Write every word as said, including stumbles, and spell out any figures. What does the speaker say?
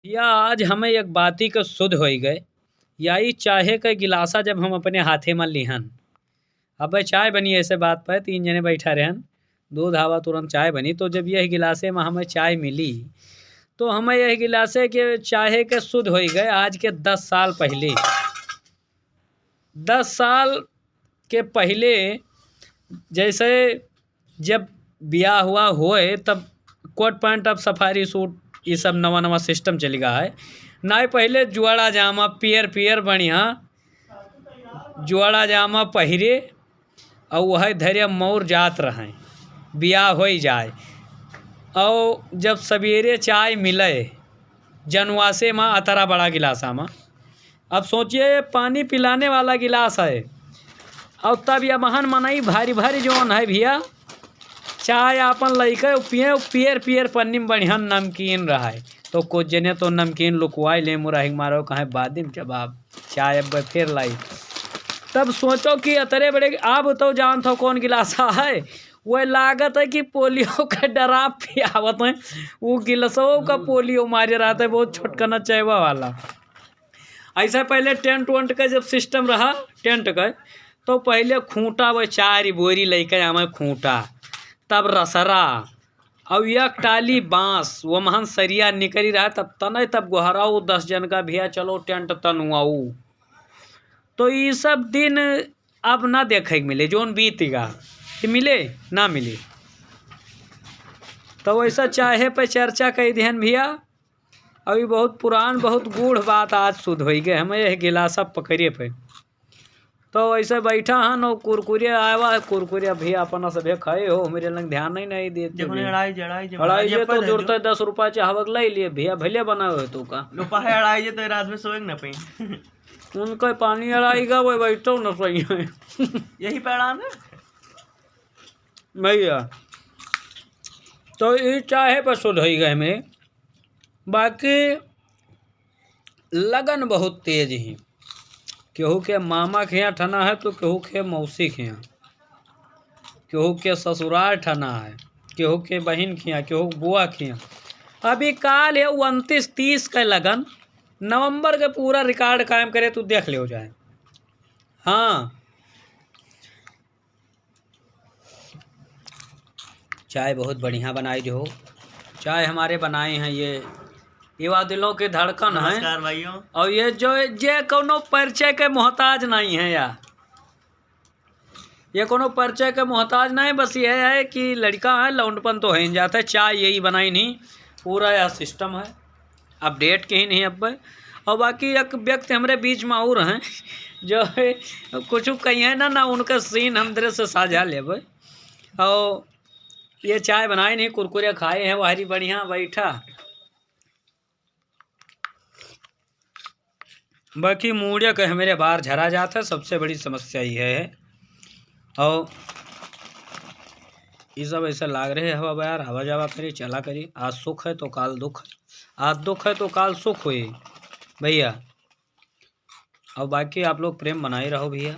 या आज हमें एक बाती क सुध होइ गए, या ई चाहे क गिलासा जब हम अपने हाथे मा लिहन, अब चाय बनी ऐसे बात पर तीन जने बैठा रहन, दूध आवा तुरंत चाय बनी। तो जब यह गिलासे मा हमें चाय मिली, तो हमें यह गिलासे के चाहे के सुध होइ गए आज के दस साल पहिले। दस साल के पहिले जैसे जब बियाह हुआ होए, तब कोट पैंट, अब सफारी सूट, ई सब नवा नवा सिस्टम चलि गा है। नाहीं, पहिले जुआड़ा जामा पियर पियर बढ़िया जुआड़ा जामा पहिरे, और वह धरे मौर जात रहें, बियाह होइ जाए। और जब सबेरे चाय मिले, जनवासे मा अतरा बड़ा गिलासा मा, अब सोचिए, ये पानी पिलाने वाला गिलास है, और तब ये महन मनई भारी भारी जौन है भैया, चाय आपन लइके पिए, पियर पियर पन्नी में बढ़िया नमकीन रहा है। तो कुछ जने तो नमकीन लुकवाई ले, मुराही मारो कहे बाद में जब आप चाय अब फिर लाई। तब सोचो कि अतरे बड़े, आप तो जानत हो कौन गिलासा है, वह लागत है कि पोलियो का ड्राप पियावत है, वो गिलासों का हम्म। पोलियो मारे रहता है, बहुत छोटकना चैवा वाला। ऐसे पहले टेंट वेंट का जब सिस्टम रहा, टेंट का, तो पहिले खूंटा, वह चार बोरी लइके आवे खूंटा, तब रसरा, और एक टाली बांस, वो महन सरिया निकरी रहा, तब तने तब गोहराऊ दस जन का, "भैया चलो टेंट तनवाऊ।" तो ई सब दिन अब ना देखे के मिले, जौन बीत गा, कि मिले, ना मिले। तो वैसा चाहे पे चर्चा कई दिहन भैया। अभी बहुत पुरान, बहुत गूढ़ बात आज सुध होइ गए हमें यह गिलासा पकड़े पे। तो ऐसे बैठा हन, और कुरकुरे आवा, कुरकुरे भैया अपना सभे खाए हो, हमरे लंग ध्यान नहीं, नहीं देते जब भैया। अढ़ाई जे, अढ़ाई जे अढ़ाई बना जे जे तो पहले जुड़ता जो। है, दस रुपया चाहवक ले लिए भैया, भले बनावे हो तू का। लो पाहे अढ़ाई जे तो रात में सोएंगे ना पाई। उनका पानी अढ़ाई का, वो बैठो न सही है। यही पैड़ा ना? भैया, तो ई चाहे पर सुध होइ गए हमें, बाकी लगन बहुत तेज ही। केहू के मामा के यहाँ ठना है तो केहू के मौसी के यहाँ, केहू के ससुराल ठना है, केहू के बहिन के यहाँ, केहू के बुआ के यहाँ। अभी काल है उनतीस तीस के लगन, नवंबर के पूरा रिकॉर्ड कायम करे, तू देख ले हो जाए। हाँ, चाय बहुत बढ़िया बनाई जो हो। चाय हमारे बनाए हैं ये, युवा दिलों के धड़कन हैं। नमस्कार भाइयों। और ये जो, जे कोनो परिचय के मोहताज नहीं है यार, ये कोनो परिचय के मोहताज नहीं, बस ये है कि लड़का है, लौंडपन तो है जाता है। चाय यही बनाई नहीं, पूरा यह सिस्टम है। अपडेट कहीं नहीं अब। और बाकी एक व्यक्ति हमरे बीच में और हैं, जो है कुछ कहीं है ना, ना उनका सीन हम दृश्य साझा लेबै। और ये चाय बनाए नहीं, कुरकुरे खाए हैं, वाहरी बढ़िया बैठा। बाकी मूड़े के हमरे बार झरा जात है, सबसे बड़ी समस्या ये है। और ये सब ऐसा लाग रहे हवा बयार, आवा जावा करी, चला करी। आज सुख है तो काल दुख है, आज दुख है तो काल सुख हुई भैया। और बाकी आप लोग प्रेम बनाए रहो भैया।